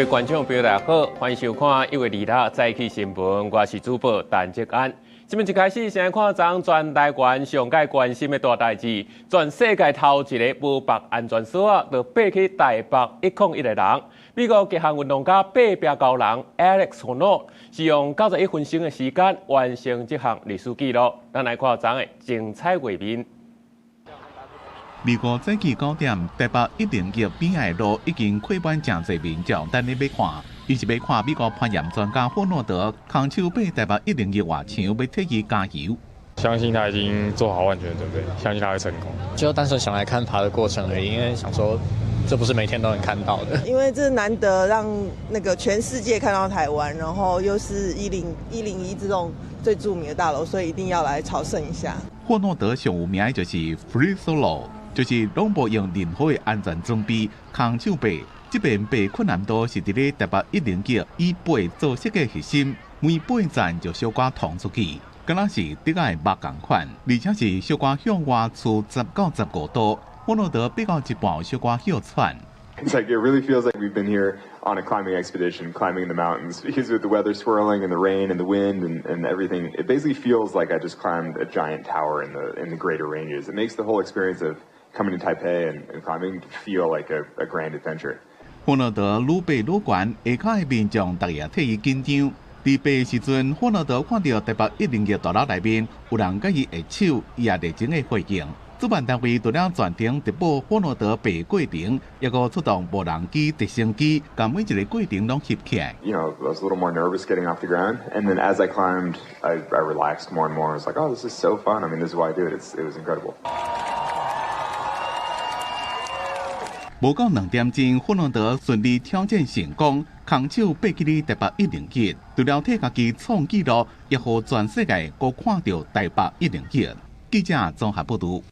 位觀眾朋友大家好，歡迎收看1月26早起新聞，我是主播陳哲安。這邊一開始先來看昨全台灣上蓋關心的大代誌，全世界頭一个無縛安全索仔，就爬去台北101的人，美國極限運動家爬壁高人 Alex Honnold 是用91分鐘的時間完成這項歷史紀錄。咱來看昨的精彩畫面。美國早起9點，台北101邊仔路已經開滿誠濟民眾等咧欲看，伊是欲看美國攀岩專家霍諾德空手爬台北一零一外牆，欲替伊加油。相信他已經做好萬全準備，相信他會成功。就單純想來看爬的過程而已，因為想說這不是每天都能看到的。因為這難得讓那個全世界看到台灣，然後又是101這種最著名的大樓，所以一定要來朝聖一下。霍諾德上有名的就是 Free Solo，就是攏無用任何的安全裝備，空手爬。這遍爬困難度是佇咧台北一零一以爬做設計核心，每爬站就小可衝出去，敢若是竹仔的肉仝款，而且是小可向外跙10到15度。霍諾德爬到一半小可歇喘。 It's like it really feels like we've been here on a climbing expedition, climbing in the mountains, because with the weather swirling and the rain and the wind and everything, it basically feels like I just climbed a giant tower in the greater ranges. It makes the whole experience of coming to Taipei and climbing feel like a grand adventure. 霍諾德愈爬愈懸，下跤的民眾逐日替伊緊張。佇爬時陣，霍諾德看著台北一零一大樓內面有人共伊揮手，伊也熱情的回應。主辦單位除了全程直播霍諾德爬過程，抑閣出動無人機、直升機，共每一个過程攏翕起來。 I was a little more nervous getting off the ground, and then as I climbed, I relaxed more and more. I was like, "Oh, this is so fun. I mean, this is why I do it." It was incredible. 無夠2點鐘，霍諾德順利挑戰成功，空手爬起台北一零一，除了替家己創紀錄，也予全世界閣看著台北一零一。記者綜合報導。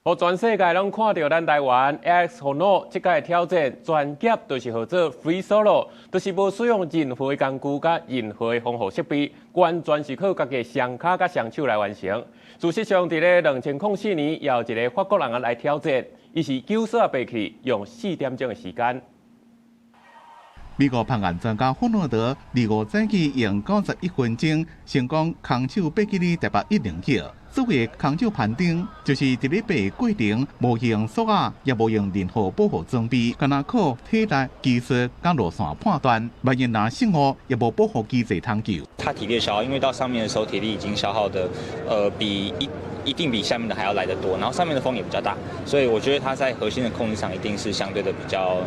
予全世界攏看著咱台灣 Alex Honnold 這擺挑戰專業，就是號做 Free Solo，就是無使用任何工具佮任何防護設備，完全是靠家己雙跤佮雙手來完成。事實上，佇咧2004年，也有一个法國人來挑戰，伊是糾索爬去，用4點鐘的時間。美國攀岩專家霍諾德25早起用91分鐘成功空手爬起台北一零一。所謂空手攀登，就是佇咧爬過程無用索仔，也無用任何保護裝備，干焦靠體力、技術佮路線判斷。萬一若失誤，也無保護機制通救。他體力消耗，因為到上面的時候，體力已經消耗的，比一定比下面的還要來得多，然後上面的風也比較大，所以我覺得他在核心的控制上一定是相對的比較，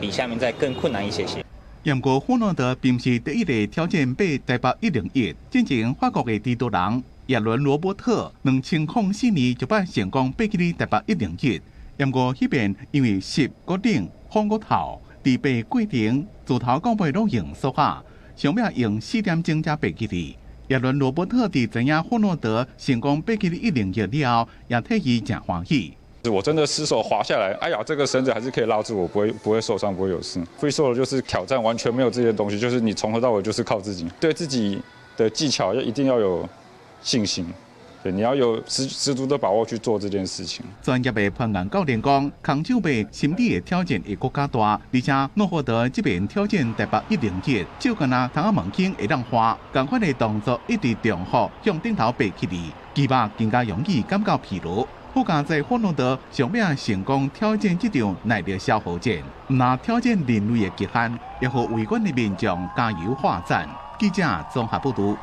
比下面再更困難一些些。毋過霍諾德並毋是第一个挑戰爬台北一零一，進前法國的蜘蛛人葉倫羅伯特，2004年就捌成功爬起台北一零一。毋過彼遍因為濕閣冷，風閣透，佇爬過程自頭到尾攏用索仔，上尾用4點鐘才爬起去。葉倫羅伯特佇知影霍諾德成功爬起一零一了後，也替伊誠歡喜。我真的失手滑下來，哎呀，這個繩子還是可以拉住我，不會受傷，不會有事。Free solo 就是挑戰完全沒有這些東西，就是你從頭到尾就是靠自己，對自己的技巧要一定要有信心，對，你要有十足的把握去做這件事情。專業的攀岩教練講，空手爬心理的挑戰會閣較大，而且諾霍德這遍挑戰台北一零一，就敢若窗仔門間會當滑，仝款的動作一直重複向頂頭爬起來，肌肉更加容易感覺疲勞。好佳哉霍諾德上尾成功挑戰這場耐力消耗戰，毋但挑戰人類的極限，也予圍觀的民眾加油喝讚。記者綜合報導。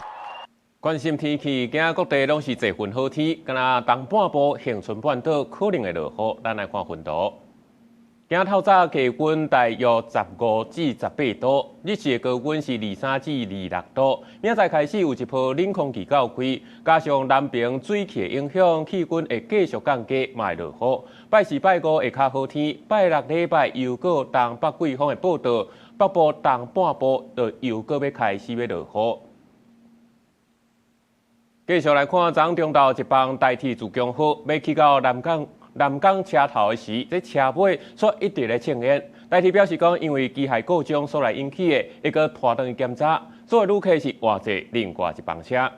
關心天氣，今仔各地攏是濟雲好天，敢若東半部恆春半島可能會落雨。咱來看雲圖。今透早低溫大約15至18度，日時的高溫是23至26度。明仔載開始有一波冷空氣到開，加上南爿水汽的影響，氣溫會繼續降低，嘛會落雨。拜四、拜五會較好天，拜六禮拜又閣東北季風會報到，北部東半部就又閣欲開始欲落雨。繼續來看，昨中晝一班台鐵自強號欲去到南港車頭的時，這車尾煞一直咧衝煙。台鐵表示講，因為機械故障所來引起的，會閣拖轉去檢查。所有旅客是換坐另外一班車。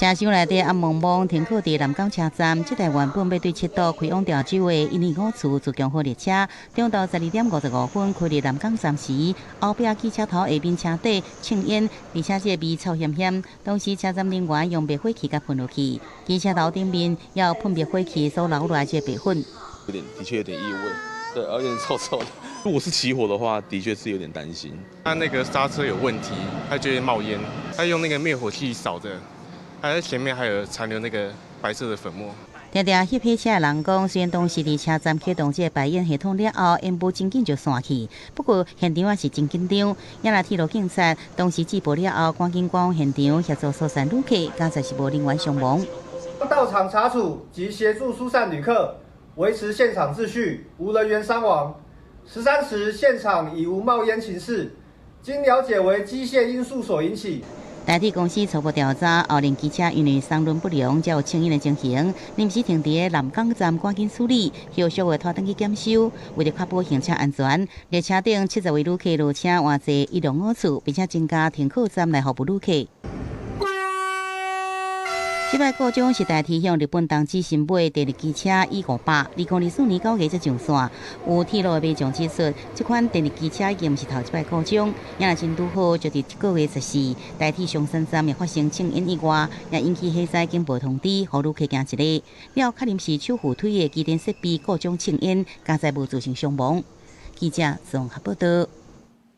車廂內底暗濛濛停靠佇南港車站，這台原本欲對七堵開往潮州的105次自強號列車，中晝12點55分開入南港站時，後壁機車頭下面車底衝煙，而且這個味臭羶羶。當時車站人員用滅火器共噴落去，機車頭頂面也有噴滅火器所留落來這個白粉。有點，的確有點異味，對，有點臭臭的。如果是起火的話，的確是有點擔心。他那個剎車有問題，他就會冒煙，他用那個滅火器掃著。還在前面還有殘留那個白色的粉末。定定翕火車的人講，雖然當時佇車站啟動這個排煙系統了後，煙霧真緊就散去，不過現場也是真緊張。也若鐵路警察當時接報了後，趕緊趕往現場協助疏散旅客，佳哉是無人員傷亡。到場查處及協助疏散旅客，維持現場秩序，無人員傷亡。13時現場已無冒煙情勢，經了解為機械因素所引起。台鐵公司初步調查，後輪機車因為三輪不良，才有衝煙的情形，臨時停佇南港站，趕緊處理，後續會拖轉去檢修。為著確保行車安全，列車頂70位旅客落車換坐105次，並且增加停靠站來服務旅客。這擺故障是台鐵向日本東芝新買電力機車 E500，2024年9月才上線。有鐵路的民眾指出，這款電力機車已經毋是頭一擺故障，也若真拄好，就佇這個月14，台鐵松山站也發生衝煙意外，也引起火災警報通知，予旅客驚一下。了後確認是手扶梯的機電設備故障衝煙，佳哉無造成傷亡。記者綜合報道。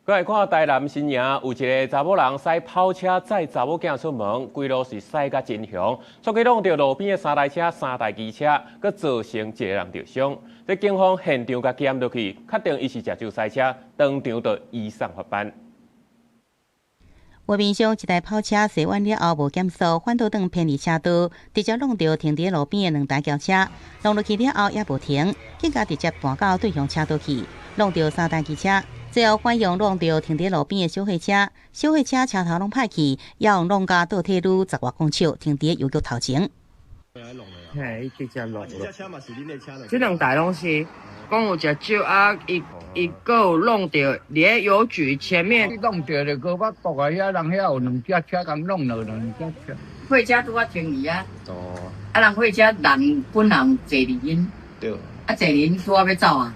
閣來看台南新營有一个查某人駛跑車載查某囝出門，規路是駛甲真雄，出去挵著路邊的三台車、三台機車，閣造成一个人著傷。這警方現場共檢落去，確定伊是食酒駛車，當場就移送法辦。畫面上一台跑車駛遠了後無減速，反倒轉偏離車道，直接挵著停佇路邊的兩台轎車，挵落去了後也無停，更加直接彈到對向車道去，挵著三台機車。最後反向挵著停佇路邊的小貨車，小貨車車頭攏歹去，也予挵共倒退嚕10外公尺，停佇郵局頭前。嘿，伊直接挵落。這兩台攏是講有食酒啊，伊伊閣有挵著佇咧郵局前面。挵著就閣捌國啊，遐人遐有兩隻車共挵落兩隻車。貨車拄仔停佇遐。哦。啊，人貨車人本人坐佇𪜶。對。啊，坐佇𪜶拄仔欲走啊。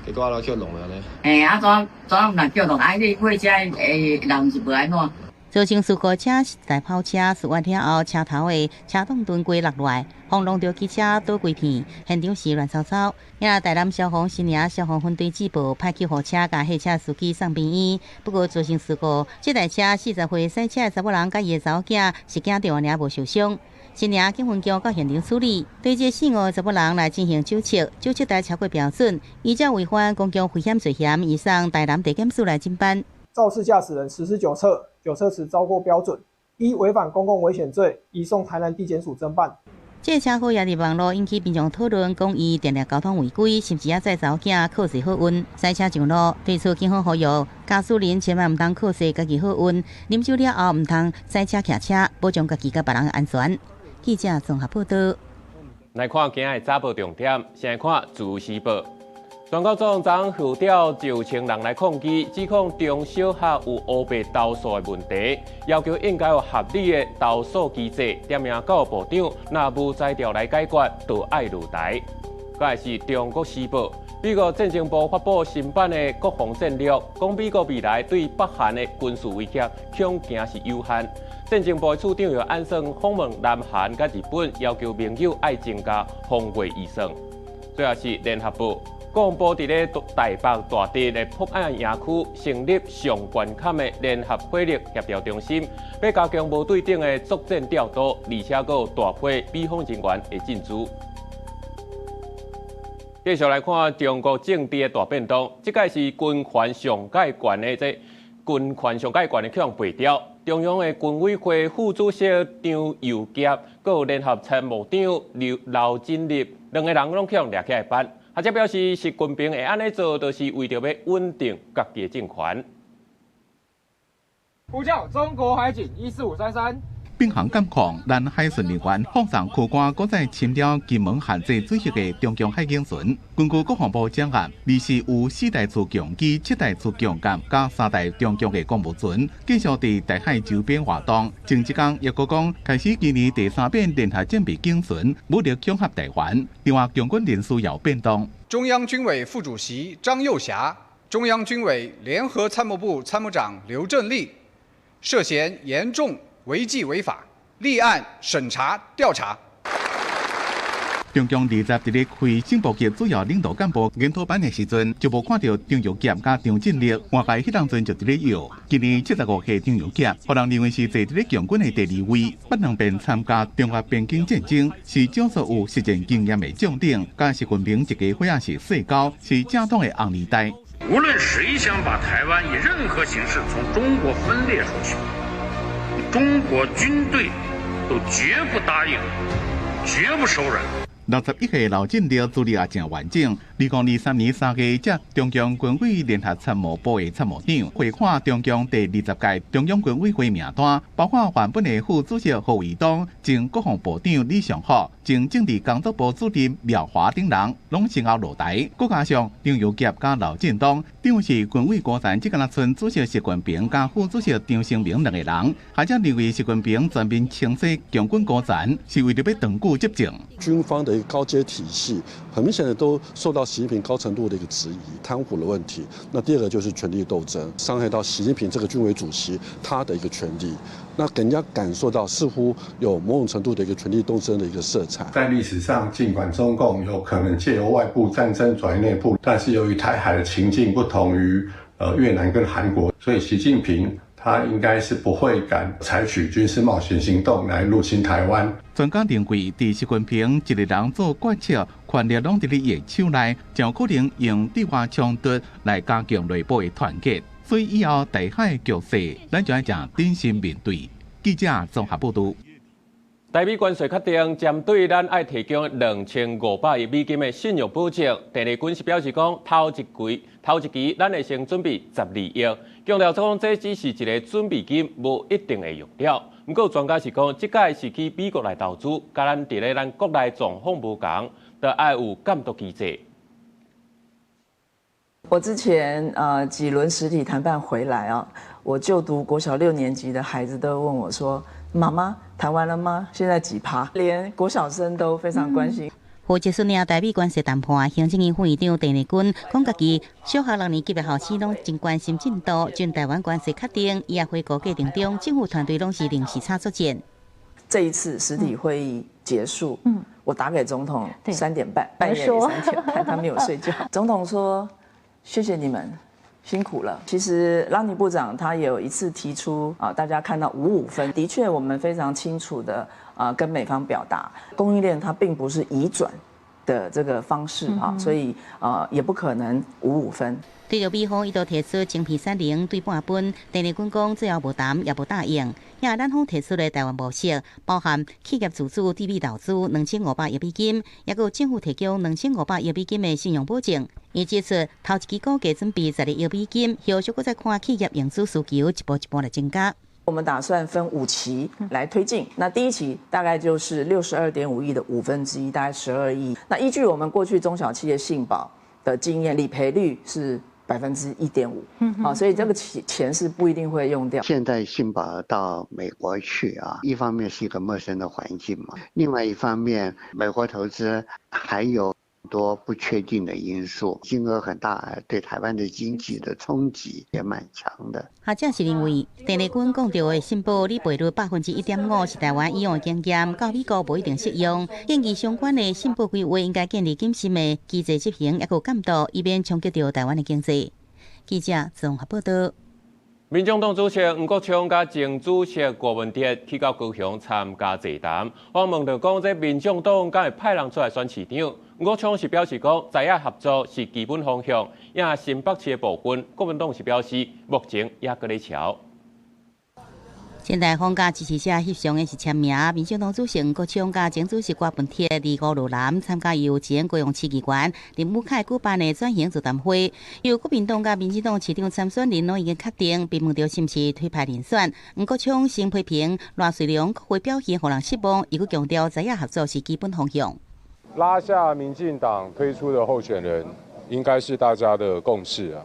結果就叫挵了呢。嘿，啊，怎怎若叫挵？啊，你貨車的人是無按怎？造成事故車是一台跑車，事發了後，車頭的車擋燈規落來，予挵著機車倒規片，現場是亂糟糟。也台南消防新營消防分隊接報，派救護車共貨車司機送病院。不過造成事故，這台車40歲駛車的查某人佮伊的查某囝是驚著爾無受傷。新營警分局到現場處理，對這四五個查某人來進行酒測，酒測值超過標準，依照違反公共危險罪嫌，移送台南地檢署來偵辦。肇事駕駛人實施酒測，酒測值超過標準，依違反公共危險罪，移送台南地檢署偵辦。這個車禍也佇網路引起民眾討論，講伊定定交通違規，甚至也載查某囝靠勢好運，駛車上路。對此，警方呼籲駕駛人千萬毋通靠勢家己好運，啉酒了後毋通駛車騎車，保障家己佮別人的安全。記者綜合報道。來看今仔的早報重點，先來看《自由時報》。全國總昨號召9000人來抗議，指控中小學有烏白投訴的問題，要求應該有合理的投訴機制，點名教育部長，若無才調來解決，就愛落台。閣來是《中國時報》，美國戰爭部發布新版的國防戰略，講美國未來對北韓的軍事威脅恐驚是有限。戰爭部的處長又按算訪問南韓佮日本，要求盟友愛增加防衛預算。最後是聯合報。國防部佇咧台北大直的博愛營區成立上懸坎的聯合火力協調中心，欲加強無對等的作戰調度，而且閣有大批美方人員會進駐。繼續來看中國政治的大變動，這擺是軍權上蓋懸的這軍權上蓋懸的予人廢掉。中央的軍委會副主席張又俠，閣有聯合參謀長劉劉振立兩个人攏予人掠起來辦。學者表示，習近平會按呢做，就是為著欲穩定家己的政權。呼叫中國海警14533。並行監控，咱海巡人員放送科官，閣再侵了金門限制水域的中共海警船。根據國防部掌案，二是有四台自強機、七台自強艦佮三台中共的公務船，繼續佇台海周邊活動。前一工抑閣講，開始今年第三遍聯合戰備警巡，武力恐嚇台灣。另外，共軍人事有變動。中央軍委副主席張又俠、中央軍委聯合參謀部參謀長劉振立涉嫌嚴重違紀違法，立案審查調查。中共二十佇咧開正部級主要領導幹部研討班的時陣，就無看著張又俠佮張振立，外界彼當陣就佇咧笑。今年75歲張又俠，予人認為是坐佇咧共軍的第二位，捌兩遍參加中越邊境戰爭，是少數有實戰經驗的將領。佮習近平一家伙仔是世交，是正統的紅二代。無論誰想把台灣以任何形式從中國分裂出去，中國軍隊都絕不答應，絕不手軟。61歲劉振立資歷也誠完整。2023年3月，接中共軍委聯合參謀部的參謀長，會看中共第20屆中央軍委會名單，包括原本的副主席何衛東、前國防部長李尚福、前政治工作部主任廖華等人，攏先後落台。閣加上張又俠佮劉振東，長是軍委高層，這敢若賰主席習近平佮副主席張升民兩个人，學者認為習近平全面清洗共軍高層，是為著欲長久執政。軍方的一個高階體系，很明顯的都受到習近平高程度的一個質疑，貪腐的問題。那第二個就是權力鬥爭，傷害到習近平這個軍委主席他的一個權力，那給人家感受到似乎有某種程度的一個權力鬥爭的一個色彩。在歷史上，儘管中共有可能借由外部戰爭轉移內部，但是由於台海的情境不同於越南跟韓國，所以習近平他應該是不會敢採取軍事冒險行動來入侵台灣。專家認為，佇習近平一個人做決策，權力攏佇咧伊的手內，誠有可能用對外衝突來加強內部的團結。所以以後台海局勢，咱就愛誠謹慎面對。記者綜合報導。台美關稅確定，針對咱愛提供2500億美金的信用保證，鄭麗君是表示講，頭一期，咱會先準備12億，強調講這只是一个準備金，無一定會用著。毋過專家是講，這擺是去美國來投資，佮咱佇咧咱國內狀況無仝，著愛有監督機制。我之前幾輪實體談判回來啊，我就讀國小六年級的孩子都問我說：媽媽談完了嗎？現在幾趴？連國小生都非常關心。負責審理台美關稅談判，行政院副院長鄭麗君講，家己小學六年級的學生攏真關心進度，將台灣關稅確定，伊也回顧過程中，政府團隊攏是零時差作戰。這一次實體會議結束，我打給總統3點半，半夜3點半，他沒有睡覺。總統說：謝謝你們。辛苦了。其實拉尼部長他有一次提出啊，大家看到五五分，的確我們非常清楚的啊，跟美方表達供應鏈它並不是移轉的這個方式啊，所以啊也不可能五五分。對著美方一度提出晶片產能對半分，鄭麗君講最後無談也無答應。也咱方提出的台灣模式，包含企業自主對美投資2500億美金，抑閣有政府提供2500億美金的信用保證。伊指出，頭一期估計準備12億美金，後續閣再看企業融資需求一步一步來增加。我們打算分五期來推進，那第一期大概就是62.5億的1/5，大概12億。那依據我們過去中小企業信保的經驗，理賠率是1.5%，啊，所以這個錢是不一定會用掉。現在信保到美國去啊，一方面是一個陌生的環境嘛，另外一方面，美國投資還有多不確定的因素，金額很大，對台灣的經濟的衝擊也蠻強的。學者是認為，鄭麗君講著的信保理賠率1.5%是台灣以往的經驗，到美國無一定適用。建議相關的信保規劃應該建立謹慎的機制執行，抑閣監督，以免衝擊著台灣的經濟。記者綜合報導。民眾黨主席黃國昌佮前主席郭文哲去到高雄參加座談，訪問著講，這民眾黨敢會派人出來選市長？黃國昌是表示講，在野合作是基本方向，也新北市的部分，國民黨是表示目前也閣咧喬。前台風佮支持者翕相的是簽名，民進黨主席黃國昌佮前主席郭文鐵佇五路南參加由前高雄市議員林宇凱舉辦的轉型座談會。由國民黨佮民進黨市長參選人攏已經確定，被問著是毋是推派人選，黃國昌先批評賴瑞隆國會表現予人失望，伊閣強調在野合作是基本方向。拉下民進黨推出的候選人，應該是大家的共識啊。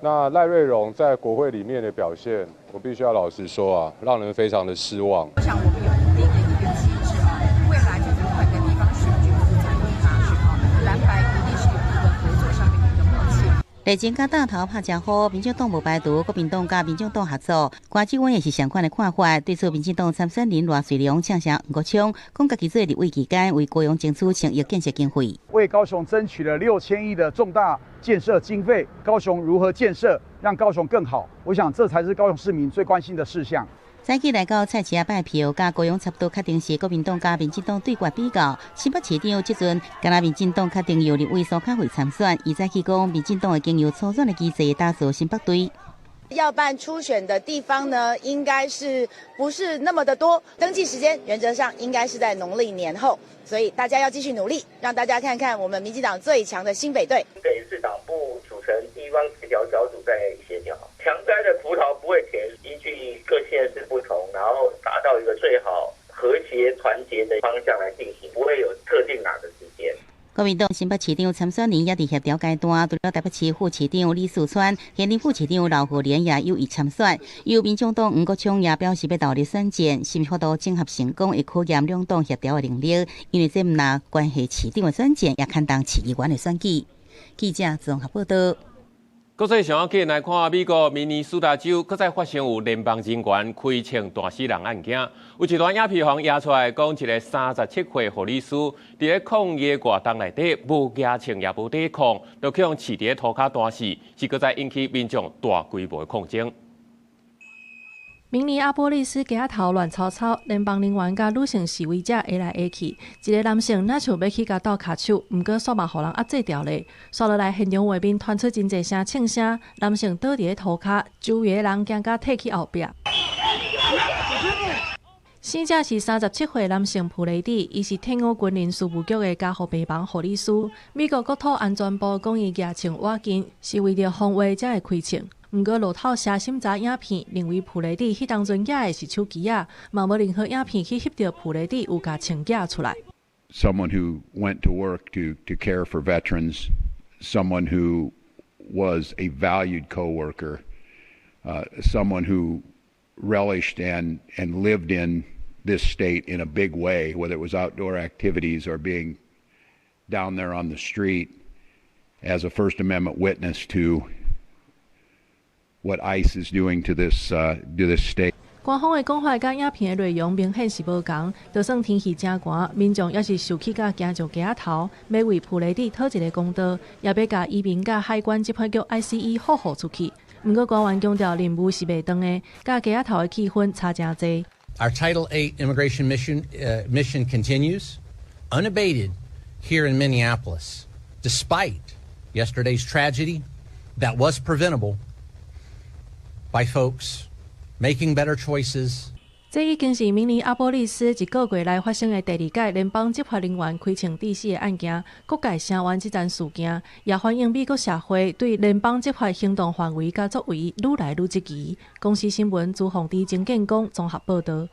那賴瑞榮在國會裡面的表現，我必須要老實說啊，讓人非常的失望。我想我們有一定的一個機制啊，未來就不管在地方選舉或者總統大選啊，藍白一定是有一個合作上面的一個默契。內政佮大頭拍招呼，民進黨無排除國民黨佮民進黨合作。關志偉也是相款的看法，對此民進黨參選人賴瑞隆嗆聲黃國昌，講家己做立委期間為高雄爭取千億建設經費，為高雄爭取了6000億的重大建設經費。高雄如何建設，讓高雄更好？我想這才是高雄市民最關心的事項。早起來到菜市仔拜票，佮高雄差不多確定是國民黨佮民進黨對決比較。新北市長這陣，敢若民進黨確定由立委蘇卡慧參選，伊早起講，民進黨會經由初選的機制打造新北隊。要辦初選的地方呢，應該是不是那麼的多？登記時間原則上應該是在農曆年後，所以大家要繼續努力，讓大家看看我們民進黨最強的新北隊。新北市黨部組成地方協調小組在協調。強摘的葡萄不會甜，依據各縣市不同，然後達到一個最好和諧團結的方向來進行，不會有特定哪個時間。國民黨新北市長參選人也佇協調階段，除了台北市副市長李四川、現任副市長劉浩然也有意參選。由民眾黨黃國昌也表示欲投入選戰，是毋是法度整合成功，會考驗兩黨協調的能力。因為這毋但關係市長的選戰，也牽動市議員的選舉。記者綜合報道。國際上要緊來看，美國明尼蘇達州閣再發生有聯邦人員開槍彈死人案件。有一段影片予人掖出來，講一个37歲護理師佇咧抗議活動內底無舉槍也無抵抗，就去予飼佇咧塗跤彈死，是閣再引起民眾大規模的抗爭。明尼阿波利斯街仔頭亂糟糟，聯邦人員佮女性示威者挨來挨去，一个男性若像欲去共鬥跤手，毋過煞嘛予人壓制牢咧。煞落來現場畫面傳出真濟聲槍聲，男性倒佇咧塗跤，周圍的人驚甲退去後壁。死者是37歲男性普雷蒂，伊是退伍軍人事務局的加護病房護理師。美國國土安全部講伊舉槍倚近，是為著防衛才會開槍。毋過路透社審查影片，認為普雷蒂彼當陣舉的是手機仔，嘛無任何影片去翕著普雷蒂有共槍舉出來。 Someone who went to work to care for veterans, someone who was a valued coworker, someone who relished and lived in this state in a big way, whether it was outdoor activities or being down there on the street as a First Amendment witness to what ICE is doing to this state. 官方的講法佮影片的內容明顯是無仝，就算天氣誠寒，民眾也是受氣甲行上街仔頭，欲為普雷蒂討一个公道，也欲共移民佮海關執法局 ICE 唬唬出去。毋過官員強調任務是袂斷的，佮街仔頭的氣氛差誠濟。 Our Title 8 immigration mission continues unabated here in Minneapolis, despite yesterday's tragedy that was preventable by folks making better choices. 這已經是明尼阿波利斯一個月內發生的第二改聯邦執法人員開槍致死的案件，各界聲援這樁事件，也反映美國社會對聯邦執法行動範圍佮作為愈來愈質疑。公視新聞朱鳳芝、曾建功綜合報道。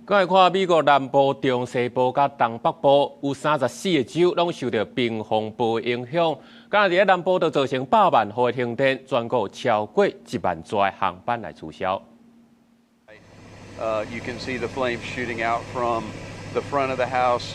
閣來看美國南部、中西部佮東北部有34個州攏受著冰風暴影響，敢若佇咧南部就造成百萬戶的停電，全國超過1萬座的航班來取消。 You can see the flames shooting out from the front of the house,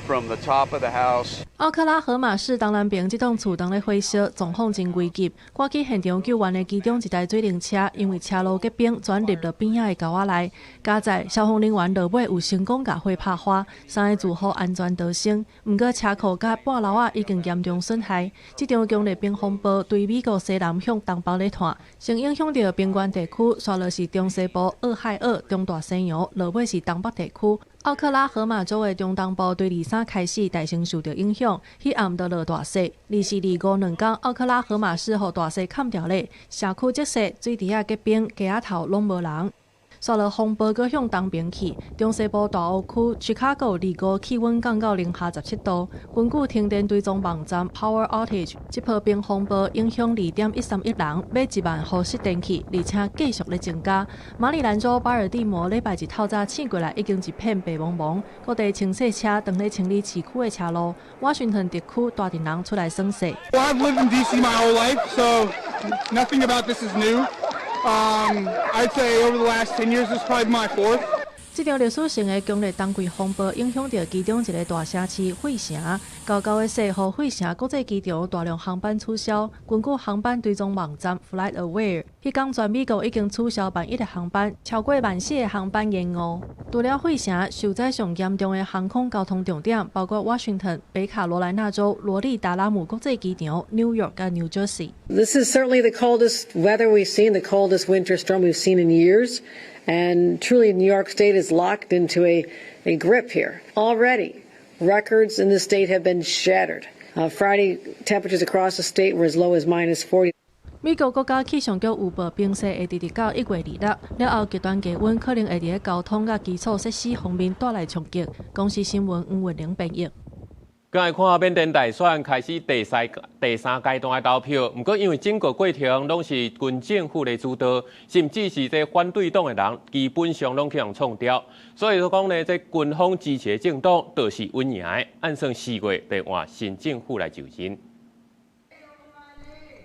from the top of the house. 奧克拉荷馬市東南邊這棟厝當咧火燒，狀況真危急。趕去現場救援的其中一台水冷車，因為車路結冰，轉入了邊仔的溝仔內。佳哉消防人員落尾有成功共火拍花，三个住戶安全逃生。毋過車庫佮半樓仔已經嚴重損害。這場強烈冰風暴對美國西南向東北咧湠，先影響著平原地區，煞落是中西部俄亥俄、中大西洋，落尾是東北地區。奧克拉荷馬州的中東部對二三開始大先受著影響，彼暗就落大雪。24、25兩工，奧克拉荷馬市予大雪崁牢咧，社區積雪、水池仔結冰，街仔頭攏無人。煞落風暴閣向東邊去。中西部大湖區芝加哥25氣溫降到零下17度。根據停電追蹤網站 Power Outage，這波冰風暴影響2.13億人，欲1萬戶失電去，而且繼續咧增加。馬里蘭州巴爾的摩禮拜日透早醒過來，已經一片白茫茫，各地清洗車當咧清理市區的車路。華盛頓特區大陣人出來宣誓。 Well, I've lived in DC my whole life, so nothing about this is new. I'd say over the last 10 years, this is probably my fourth. 這場歷史性的強烈冬季風暴影響著其中一个大城市費城，厚厚的雪予費城國際機場大量航班取消。根據航班追蹤網站 FlightAware，彼工全美國已經取消萬一个航班，超過萬四个航班延誤。除了費城，受災上嚴重的航空交通重點包括 Washington、北卡羅來納州、羅利達拉姆國際機場、紐約佮 New Jersey。 This is certainly the coldest weather we've seen, the coldest winter storm we've seen in years. And truly, New York State is locked into a grip here. Already, records in the state have been shattered. Friday, temperatures across the state were as low as minus 40. 美國國家氣象局預報冰雪會直直到1月26，了後極端低溫可能會佇交通佮基礎設施方面帶來衝擊。公視新聞黃文玲編譯。閣來看緬甸大選開始第三階段的投票，毋過因為整個過程攏是軍政府來主導，甚至是這反對黨的人基本上攏去予創掉，所以講呢，這軍方支持的政黨就是穩贏的，按算4月就換新政府來就任。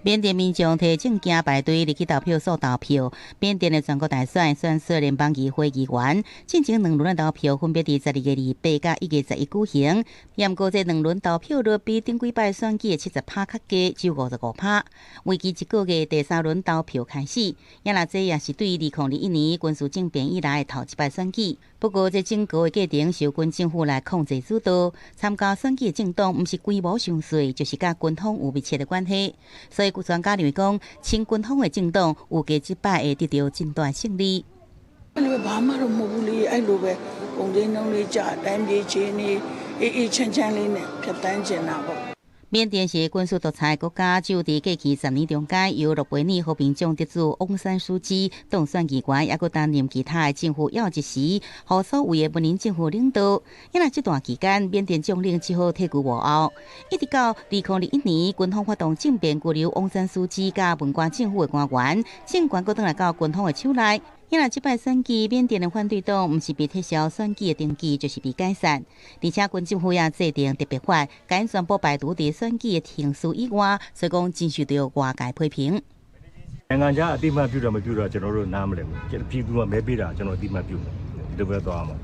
緬甸民眾提證件排隊入去投票所投票。緬甸的全國大選選出聯邦議會議員，進前兩輪的投票分別佇12月28佮1月11舉行。毋過這兩輪投票率比頂幾擺選舉的70趴較低，只有55趴。為期一個月，第三輪投票開始，也若這也是對2021年軍事政變以來的頭一擺選舉。不過，這整個的過程受軍政府來控制主導，參加選舉的政黨毋是規模傷細，就是佮軍方有密切的關係。所以，專家認為講，親軍方的政黨預計這擺會得著真大勝利。 ဘာမှတော့မဟုတ်ဘူးလေအဲ့လိုပဲကုန်စည်နှုန်းလေးကျတိုင်းပြည်ချင်းနေအေးအေးချမ်းချမ်းလေးနဲ့ဖြတ်သန်းချင်တာပေါ့ 緬甸是軍事獨裁國家，只有佇過去10年中間，由諾貝爾和平獎得主翁山蘇姬當選議員，猶閣擔任其他的政府要職時，予所謂的文人政府領導。因為這段期間，緬甸將領只好退居幕後。一直到2021年，軍方發動政變，拘留翁山蘇姬佮文官政府的官員，政權閣轉來到軍方的手內。因為這擺選舉，緬甸的反對黨毋是被撤銷選舉的登記，就是被解散。而且軍政府也制定特別法，共𪜶全部排除佇選舉的程序以外，所以講真受著外界批評。 နိုင်ငံခြားအသိအမှတ်ပြုတာမပြုတာကျွန်တော်တို့နားမလည်ဘူးပြည်သူကမဲပေးတာကျွန်တော်အသိအမှတ်ပြုမယ်ဒီလိုပဲသွားမှာ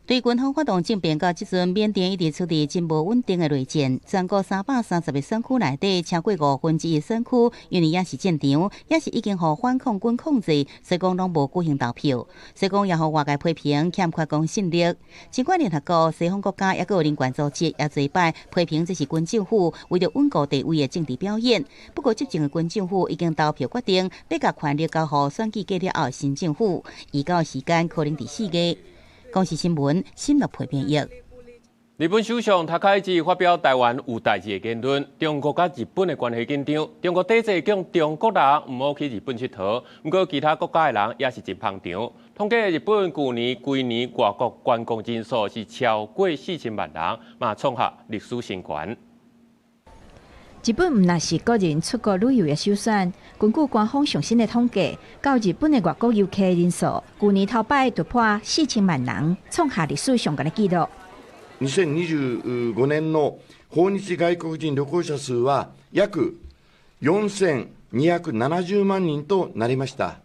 對軍方發動政變到這陣，緬甸一直處佇真無穩定的內戰。全國330個選區內底，超過1/5選區，因為猶是戰場，猶是已經予反抗軍控制，所以講攏無舉行投票。所以講也予外界批評欠缺公信力。儘管聯合國、西方國家猶閣有人權組織也濟擺批評這是軍政府為著穩固地位的政治表演。不過執政的軍政府已經投票決定，欲共權力交予選舉過了後的新政府，移交時間可能佇4月。公視新聞，新樂培編譯。日本首相高市發表台灣有代誌的言論，中國佮日本的關係緊張，中國抵制叫中國人毋好去日本𨑨迌，毋過其他國家的人也是真捧場。統計日本舊年規年外國觀光人數是超過4000萬人，嘛創下歷史新高。日本毋但是國人出國旅遊的首選，根據官方上新的統計，到日本的外國遊客人數，舊年頭擺突破4000萬人，創下歷史上懸的紀錄。 2025年の訪日外國人旅行者數は約4270萬人となりました。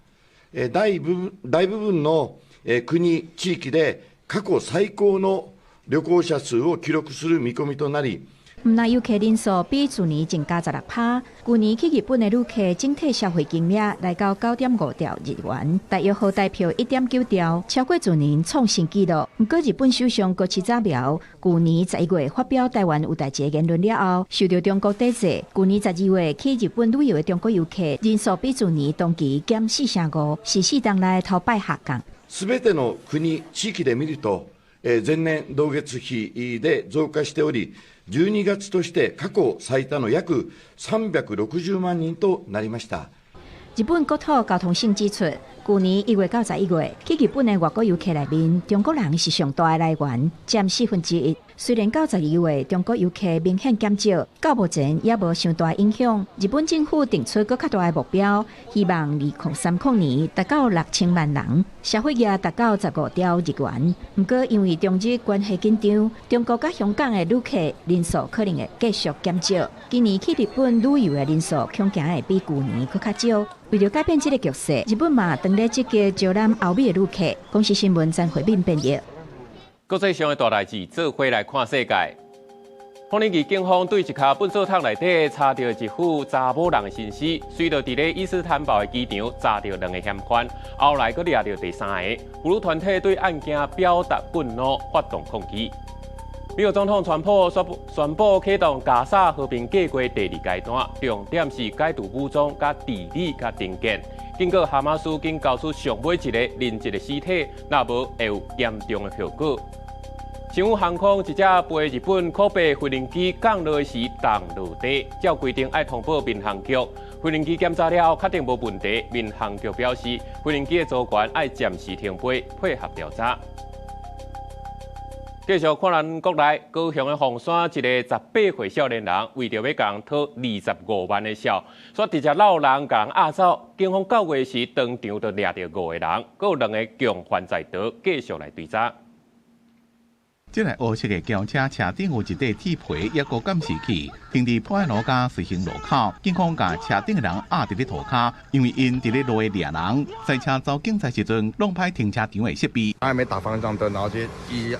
大部分の国、地域で過去最高の旅行者数を記録する見込みとなり、毋但遊客人數比去年增加16趴，舊年去日本的旅客整體消費金額來到9.5兆日元，大約合台票1.9兆，超過去年創新紀錄。毋過日本首相高市早苗，舊年11月發表台灣有代誌言論了後，受著中國抵制。舊年12月去日本旅遊的中國遊客人數比去年同期減4成5，是4冬來頭擺下降。すべての国、地域で見ると、前年同月比で増加しており、12月として過去最多の約360萬人となりました。日本國土交通省指出，舊年1月到11月，去日本的外國遊客內面，中國人是上大的來源，佔1/4。雖然到12月，中國遊客明顯減少，到目前也無傷大影響。日本政府定出閣較大的目標，希望2030年達到6000萬人，消費額達到15兆日元。毋過因為中日關係緊張，中國佮香港的旅客人數可能會繼續減少。今年去日本旅遊的人數恐驚會比舊年閣較少。為著改變這個局勢，日本嘛當咧積極招攬歐美的旅客。公視新聞曾慧敏編譯。國際上的大代誌，做伙來看世界。鳳林市警方對一跤糞掃桶內底查著一副查某人的身屍，隨著佇咧伊斯坦堡的機場查著兩个嫌犯，後來閣掠著第三个。婦女團體對案件表達憤怒，發動抗議。美國總統川普宣布啟動加沙和平計畫第二階段，重點是解除武裝、佮治理、佮重建。警告哈馬斯緊交出上尾一个人質的屍體，若無會有嚴重的後果。星宇航空一隻飛日本古巴飛行機降落時撞落地，照規定愛通報民航局。飛行機檢查了後確定無問題，民航局表示，飛行機的組員愛暫時停飛，配合調查。繼續看咱國內高雄的鳳山，一个18歲少年人為著欲共人討25萬的數，煞直接摟人共人押走。警方9月時當場就掠著五个人，閣有兩个共犯在逃，繼續來追查。這台烏色的轎車車頂有一塊鐵皮，抑閣監視器，停佇博愛路佮瑞興路口，警方共車頂的人壓佇咧塗跤，因為𪜶佇咧路的掠人，賽車遭警察時陣弄歹停車場的設備。他還沒打方向燈，然後直接一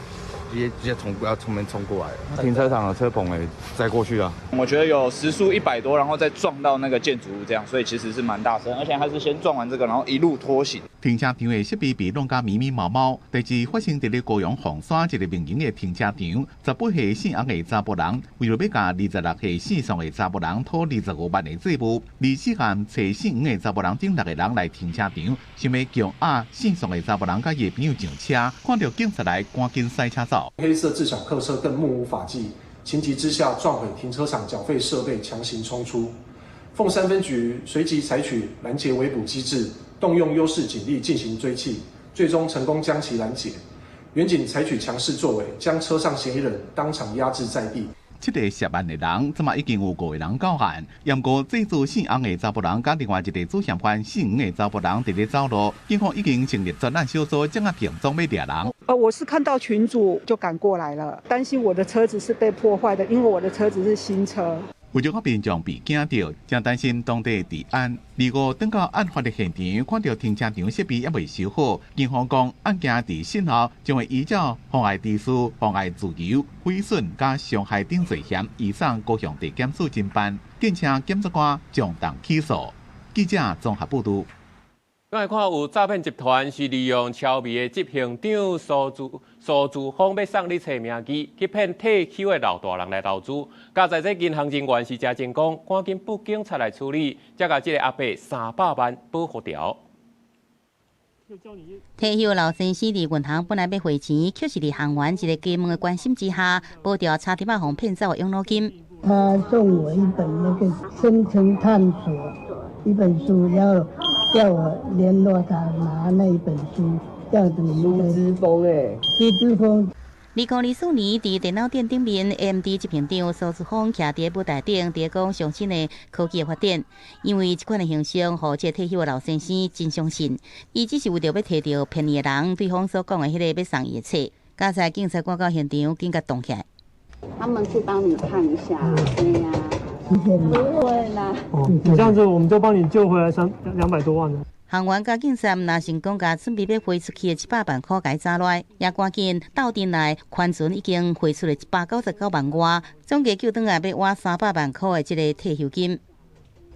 直接直接衝要從門衝過來，停車場的車棚誒，載過去啊。我覺得有時速100多，然後再撞到那個建築物，這樣，所以其實是蠻大聲，而且他是先撞完這個，然後一路拖行。停車場的設備被弄甲密密麻麻。第二發生佇咧高雄鳳山一个民營的停車場，18歲姓翁的查埔人，為著欲共26歲姓宋的查埔人討25萬的債務，24項揣姓黃的查埔人等六个人來停車場，想欲強壓姓宋的查埔人佮伊的朋友上車，看著警察來，趕緊駛車走。黑色自小客車更目無法紀，情急之下撞毀停車場繳費設備，強行衝出。鳳山分局隨即採取攔截圍捕機制，動用優勢警力進行追緝，最終成功將其攔截。員警採取強勢作為，將車上嫌疑人當場壓制在地。七个涉案的人，這馬已經有五個人到案。毋過這組姓翁的查埔人，佮另外一个主嫌犯姓黃的查埔人佇咧走路，警方已經成立專案小組，正仔行蹤欲掠人。我是看到群組就趕過來了，擔心我的車子是被破壞的，因為我的車子是新車。為著民眾被驚著，真擔心當地治安。二五轉到案發的現場，看著停車場設備猶未修好，警方講案件佇審後將會依照妨礙秩序、妨礙自由、毀損佮傷害等罪嫌，移送高雄地檢署偵辦，敬請檢察官將動起訴。記者綜合報導。來看有詐騙集團是利用超微的執行長蘇姿豐欲送你冊名義，去騙退休的老大人來投資。佳哉這銀行人員是誠成功，趕緊報警察來處理，才共這个阿伯300萬保護著。退休老先生佇銀行本來欲匯錢，卻是佇行員一个加問的關心之下，保著差點仔予騙走的養老金。他送我一本那個《深層探索》一本書，要叫我聯絡他拿那一本書，叫什麼？蘇姿豐欸，蘇姿豐。2024年，佇電腦店頂面，AMD 執行長蘇姿豐徛佇舞台頂，佇講上新的科技的發展。因為這款的形象，予這个退休的老先生真相信。伊只是為著欲提著騙伊的人，對方所講的彼个欲送伊的冊。佳哉警察趕到現場，緊共擋起來。他們去幫你看一下，對呀，不會啦。哦，這樣子我們就幫你救回來200多萬了。行員佮警察若成功共準備欲匯出去的700萬塊共抓來，也趕緊鬥陣來，寬存已經匯出了199萬外，總計救轉來欲挖300萬塊的這个退休金。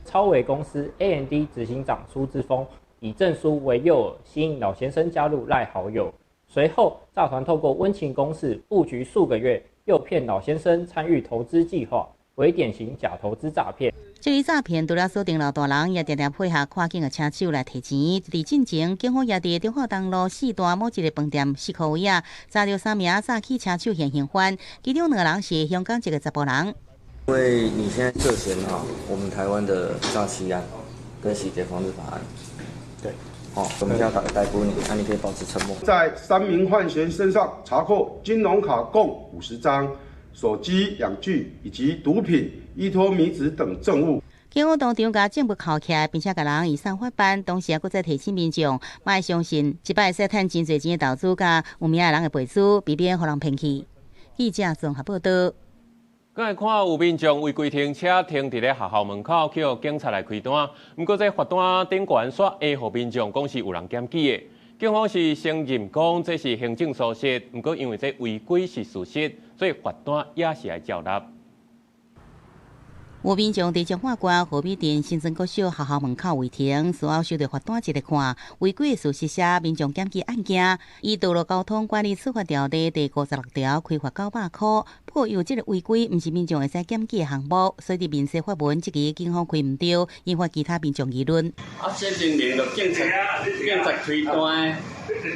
超微公司 AMD 執行長蘇姿豐以贈書為誘饵，吸引老先生加入賴好友。隨後，詐團透過溫情攻勢布局數個月，誘騙老先生參與投資計劃，為典型假投資詐騙。這个詐騙除了鎖定老大人，也定定配合跨境的車手來提錢。佇進前，警方也佇中華東路四段某一个飯店四箍位仔，查著三名詐欺車手現行犯，其中兩个人是香港籍的查埔人。因為你現在涉嫌哈，我們台灣的詐欺案跟洗劫防治法案，對，哦，我們現在逮捕你，那你可以保持沉默。在三名犯嫌身上查獲金融卡共50張、手機2具以及毒品、依托咪酯等證物。警方當場共證物銬起來，並且共人移送法辦。同時，閣再提醒民眾，莫相信這擺會使趁真濟錢的投資，佮有名的人的背書，避免予人騙去。記者綜合報道。閣來看有民眾違規停車停佇咧學校門口，去予警察來開單。毋過這罰單頂懸煞會予民眾講是有人檢舉的。警方是承認講這是行政疏失，毋過因為這違規是事實，所以罰單也是愛照納。有民眾佇彰化縣河美鎮新莊國小學校門口違停，事後收到罰單一個看，違規的事實寫民眾檢舉案件，依道路交通管理處罰條例第56條開罰900箍。不過，因為這個違規毋是民眾會使檢舉的項目，所以佇面書發文，質疑警方開毋著，引發其他民眾議論。啊，這明明就警察開單，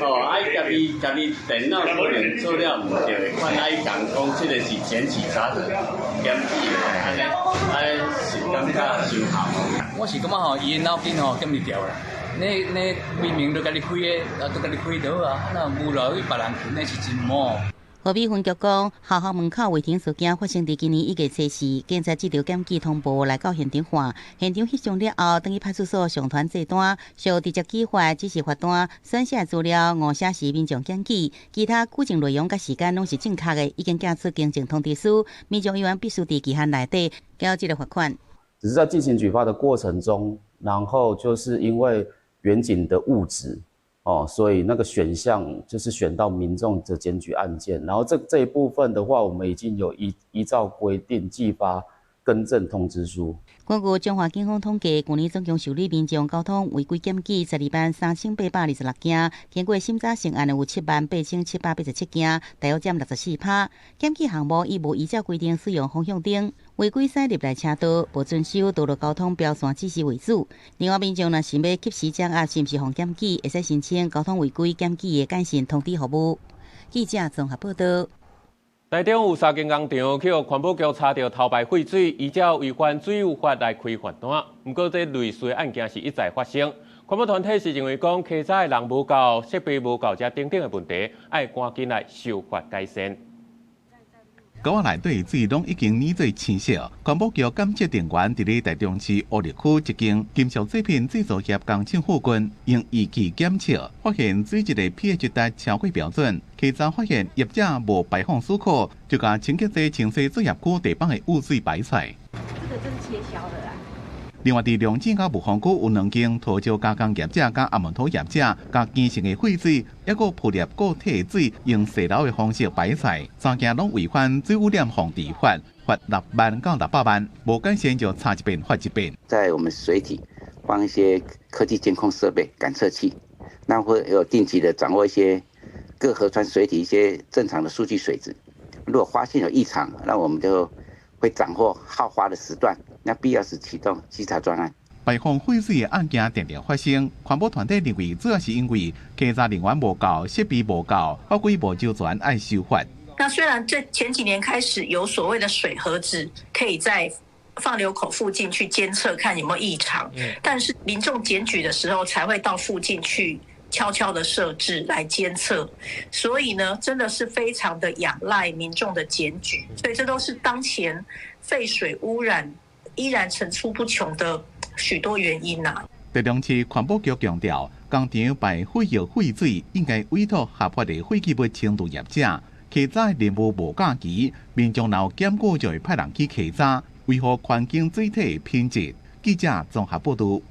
哦，啊，伊家己家己電腦可能做了毋對的款，啊，伊共講這個是檢舉查的，檢舉的，按呢，啊，是感覺傷姣。我是感覺吼，伊的腦筋吼點袂著啦。你明明都共你開的，啊，都共你開就好啊，那無來去別人群，那是真無。河美分局講，學校門口違停事件發生佇今年1月初4，警察接著檢舉通報來到現場看，現場翕相了後，轉去派出所上傳賬單，屬直接舉發，只是罰單，撰寫資料誤寫是民眾檢舉，其他舉證內容佮時間攏是正確的，已經寄出更正通知書，民眾依然必須佇期限內底繳這個罰款。只是在進行舉發的過程中，然後就是因為員警的誤植。哦，所以那個選項就是選到民眾的檢舉案件，然後這一部分的話，我們已經有依照規定寄發更正通知書。根據彰化警方統計，去年總共受理民眾交通違規檢舉123,826件，經過審查成案的有78,787件，大約佔64%。檢舉項目伊無依照規定使用方向燈，違規駛入來車道，無遵守道路交通標線指示為主。另外，民眾若想欲及時掌握是毋是予檢舉，會使申請交通違規檢舉的簡訊通知服務。記者綜合報道。台中有三間工廠去予環保局查著偷排廢水，依照違反水污法來開罰單。毋過，這類似的案件是一再發生。環保團體是認為講，稽查的人無夠、設備無夠，這等等的問題，愛趕緊來修法改善。溝仔內底水攏已經染做青色。環保局監測人員佇咧台中市烏日區一間金屬製品製造業工廠附近，用儀器檢測，發現水質的 pH 值超過標準。稽查發現業者無排放許可，就共清潔劑清洗作業區地板的污水排出來。這個就是切削的啦。另外，佇龍井佮霧峰區有兩間桃膠加工業者佮阿門土業者，共建成的廢水，抑閣鋪入固體水，用瀉流的方式排出，三件攏違反水污染防治法，罰6萬到600萬，無改善就查一遍罰一遍。在我們水體放一些科技監控設備、感測器，那會有定期的掌握一些各河川水體一些正常的數據水質。如果發現有異常，那我們就會掌握好發的時段，那必要時啟動稽查專案。排放廢水的案件定定發生，環保團體認為主要是因為稽查人員無夠、設備無夠、法規無周全，愛修法。那雖然這前幾年開始有所謂的水盒子，可以在放流口附近去監測，看有沒有異常，但是民眾檢舉的時候才會到附近去悄悄的設置來監測，所以呢，真的是非常的仰賴民眾的檢舉，所以這都是當前廢水污染依然層出不窮的許多原因呐。台中市環保局強調，工廠排廢藥廢水應該委託合法的廢棄物清除業者，稽查任務無假期，民眾若有檢舉就會派人去稽查，維護環境水體品質。記者綜合報道。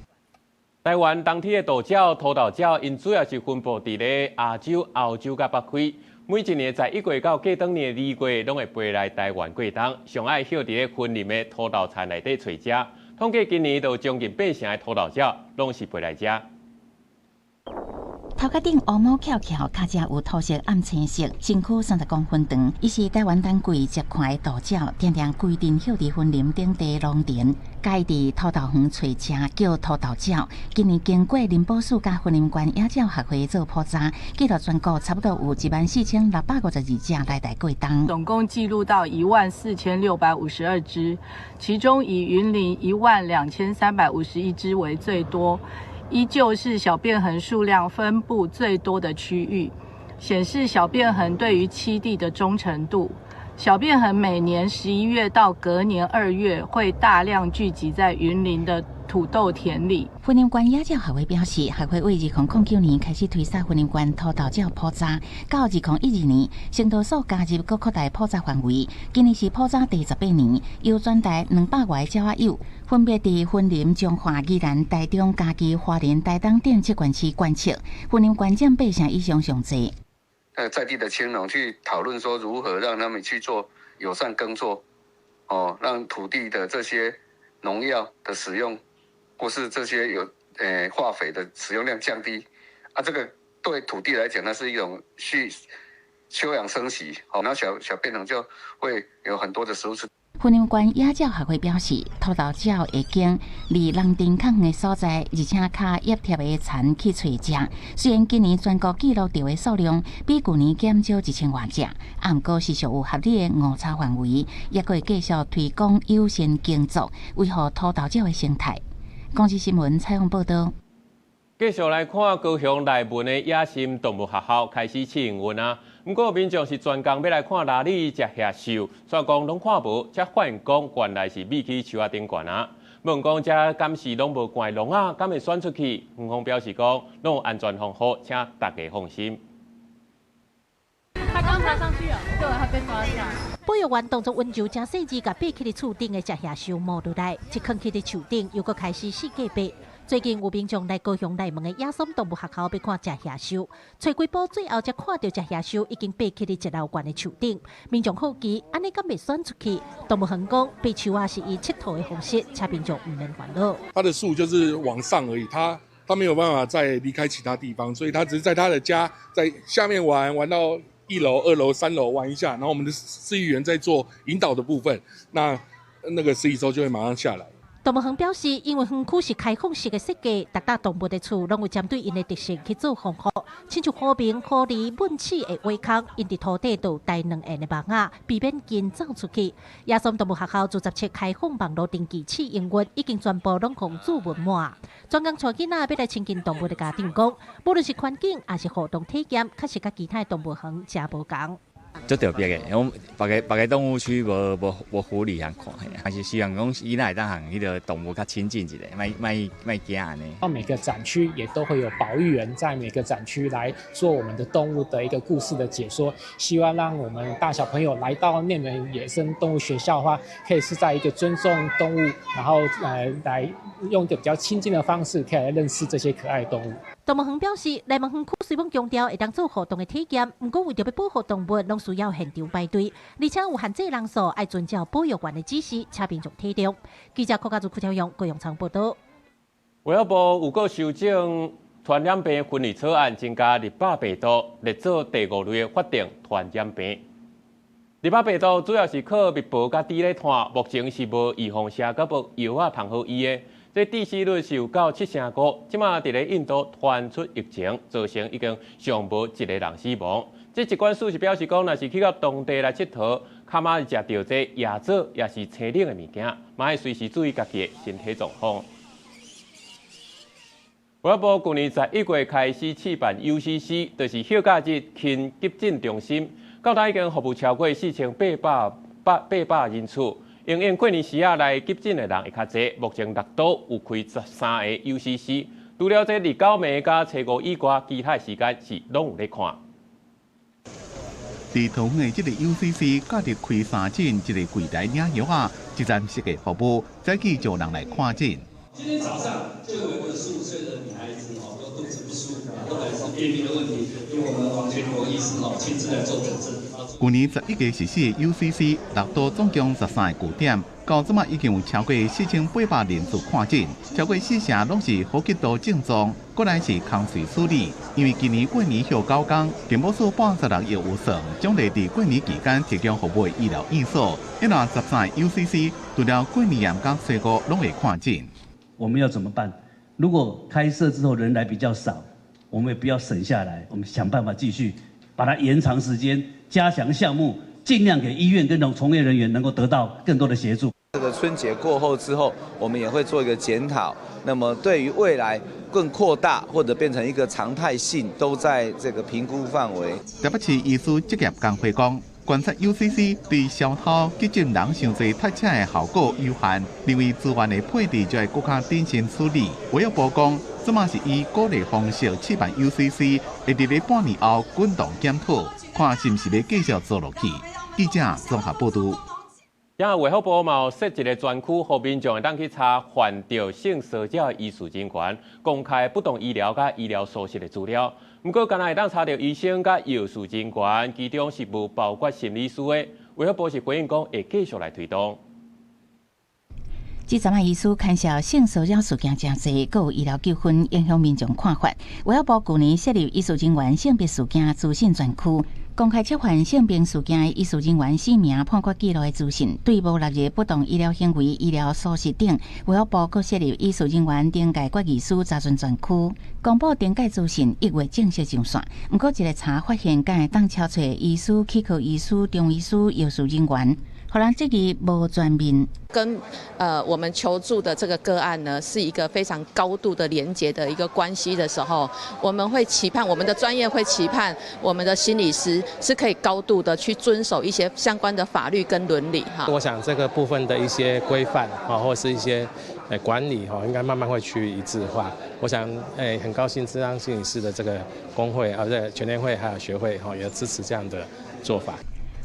台灣冬天的渡鳥、塗豆鳥，𪜶主要是分布佇咧亞洲、歐洲佮北非。每一年在1月到過當年的2月，攏會飛來台灣過冬，上愛歇佇咧雲林的塗豆田內底揣食。統計今年就將近八成的塗豆鳥攏是飛來遮。頭殼頂烏毛翹翹，跤脊有土色暗青色，身軀30公分長。伊是台灣冬季捷看的渡鳥，定定規陣歇佇雲林頂地農田，佮意佇塗豆園揣食，叫塗豆鳥。今年經過林寶樹佮雲林縣野鳥學會做普查，記錄全國差不多有14,652隻來台過冬。總共記錄到14,652隻，其中以雲林12,351隻為最多。依舊是小便恆數量分布最多的區域，顯示小便恆對於棲地的忠誠度。小便恆每年11月到隔年2月會大量聚集在雲林的土豆田裡。雲林縣野鳥學會表示，學會為2009年開始推捒雲林縣土豆鳥普查，到2012年，成都所加入閣擴大普查範圍。今年是普查第18年，由全台200外個鳥仔友，分別佇雲林、彰化、宜蘭、台中、嘉義、花蓮、台東等七縣市觀測。雲林縣佔八成以上上濟。在地的青農去討論說，如何讓他們去做友善耕作，哦，讓土地的這些農藥的使用，或是這些有化肥的使用量降低，啊，這個對土地來講，那是一種去休養生息，好，那小小便恆就會有很多的食物吃。雲林縣野鳥學會表示，土豆鳥會經離農田較遠的所在，而且較葉貼的田去揣食。雖然今年全國記錄著的數量比舊年減少1000外隻，啊，毋過是屬有合理的誤差範圍，抑閣會繼續推廣友善耕作，維護土豆鳥的生態。公視新聞採訪報導。繼續來看高雄內文的野生動物學校開始試營運啊！毋過民眾是專工欲來看鯪鯉食蟻獸，煞講攏看無，才發現講原來是覕去樹仔頂懸啊！問講這敢是攏無關籠仔，敢會選出去？園方表示講攏有安全防護，請大家放心。他剛爬上去啊，對，他被抓下。保育員動作溫柔，誠細緻，共爬起佇厝頂的食蟻獸摸落來，一囥起佇樹頂，又閣開始四界爬。最近有民眾來高雄內門的野生動物學校欲看食蟻獸，揣幾步最後才看著食蟻獸已經爬起佇一樓懸的樹頂。民眾好奇，按呢敢袂選出去？動物園講，爬樹仔是伊𨑨迌的方式，請民眾毋免煩惱。它的樹就是往上而已，它沒有辦法再離開其他地方，所以它只是在它的家在下面玩，玩到1樓、2樓、3樓玩一下，然後我們的飼育員在做引導的部分，那個食蟻獸就會馬上下來。動物園表示，因為園區是開放式的設計，逐搭動物的厝攏有針對𪜶的特性去做防護，親像虎獼、狐狸、燜鼠的尾空，𪜶佇塗底都有帶兩緣的網仔，避免𪜶走出去。野生動物學校自17開放網路登記試營運，已經全部攏予註文滿。專工帶囡仔欲來親近動物的家長講，無論是環境抑是互動體驗，確實佮其他動物園誠無仝。足特別的，我別个別个動物區無狐狸通看，還是希望講囡仔會當和彼个動物較親近一下，莫莫莫驚按呢。到每個展區也都會有保育員在每個展區來做我們的動物的一個故事的解說，希望讓我們大小朋友來到內門野生動物學校的話，可以是在一個尊重動物，然後來用一個比較親近的方式，可以來認識這些可愛的動物。動物園表示，內門園區雖罔強調會當做互動的體驗，毋過為著欲保護動物，攏需要現場排隊，而且有限制人數，愛遵照保育員的指示，請民眾體諒。記者郭家祖、柯超勇、高永昌報導。衛福部有閣修正傳染病分類草案，增加入飽病毒，列做第五類的法定傳染病。入飽病毒主要是靠蜜婆佮豬咧傳，目前是無預防射佮無藥仔通好醫的。這致死率是有到75%，這馬佇咧印度傳出疫情，造成已經上無一個人死亡。這疾管署是表示講，若是去到當地來𨑨迌，較馬會食著這椰棗抑是青冷的物件，嘛愛隨時注意家己的身體狀況。衛福部舊年11月開始試辦 UCC，就是休假日輕急診中心，到今已經服務超過4800人次。因應過年時仔來急診的人會較濟，目前六都有開13个 UCC，除了這二九暝佮初五以外，其他時間是攏有咧看。佇桃園的這个 UCC，假日開三診，一个櫃台領藥仔，一站式的服務，早起就有人來看診。今天早上就有一個15歲的女孩子哦，說肚子不舒服，後來是便秘的問題，由我們王全國醫師哦親自來做診治。舊年11月實施的 UCC，六都總共13个據點，到這馬已經有超過4800人次看診，超過四成攏是呼吸道症狀，過來是空喙處理。因為今年過年休九工，健保署撥16億預算，獎勵佇過年期間提供服務的醫療院所，因為13个 UCC 除了過年佮初五攏會看診。我們要怎麼辦？如果開設之後人來比較少，我們也不要省下來，我們想辦法繼續把它延長時間，加強項目，盡量給醫院跟從業人員能夠得到更多的協助。這個春節過後之後，我們也會做一個檢討。那麼對於未來更擴大或者變成一個常態性，都在這個評估範圍。台北市醫師職業工會講，觀察 UCC 對小偷激進人傷濟塞車的效果有限，認為資源的配置就會閣較謹慎處理。衛福部講，這馬是以鼓勵方式試辦 UCC，會佇咧半年後滾動檢討，看是毋是欲繼續做落去。記者綜合報導。今衛福部嘛有設一个專區，予民眾會當去查犯著性騷擾醫事人員，公開不當醫療佮醫療疏失的資料。毋過，敢若會當查著醫生佮藥事人員，其中是無包括心理師的。衛福部是回應講，會繼續來推動。這陣仔醫師牽涉性騷擾事件誠濟，閣有醫療糾紛，影響民眾看法。衛福部舊年設立醫事人員性別事件資訊專區，公開涉犯性病事件的醫事人員姓名、判決記錄的資訊，對無納入不當醫療行為、醫療疏失等，衛福部閣設立醫事人員懲戒決議書查詢專區，公布懲戒資訊1月正式上線。毋過一个查發現，敢會當超揣醫師、齒科醫師、中醫師、藥事人員。予人質疑無全面。跟我們求助的這個個案呢，是一個非常高度的連結的一個關係的時候，我們會期盼我們的專業會期盼我們的心理師是可以高度的去遵守一些相關的法律跟倫理哈。我想這個部分的一些規範啊，或是一些管理哈，應該慢慢會趨於一致化。我想很高興諮商心理師的這個工會啊，這個全聯會還有學會哈，也支持這樣的做法。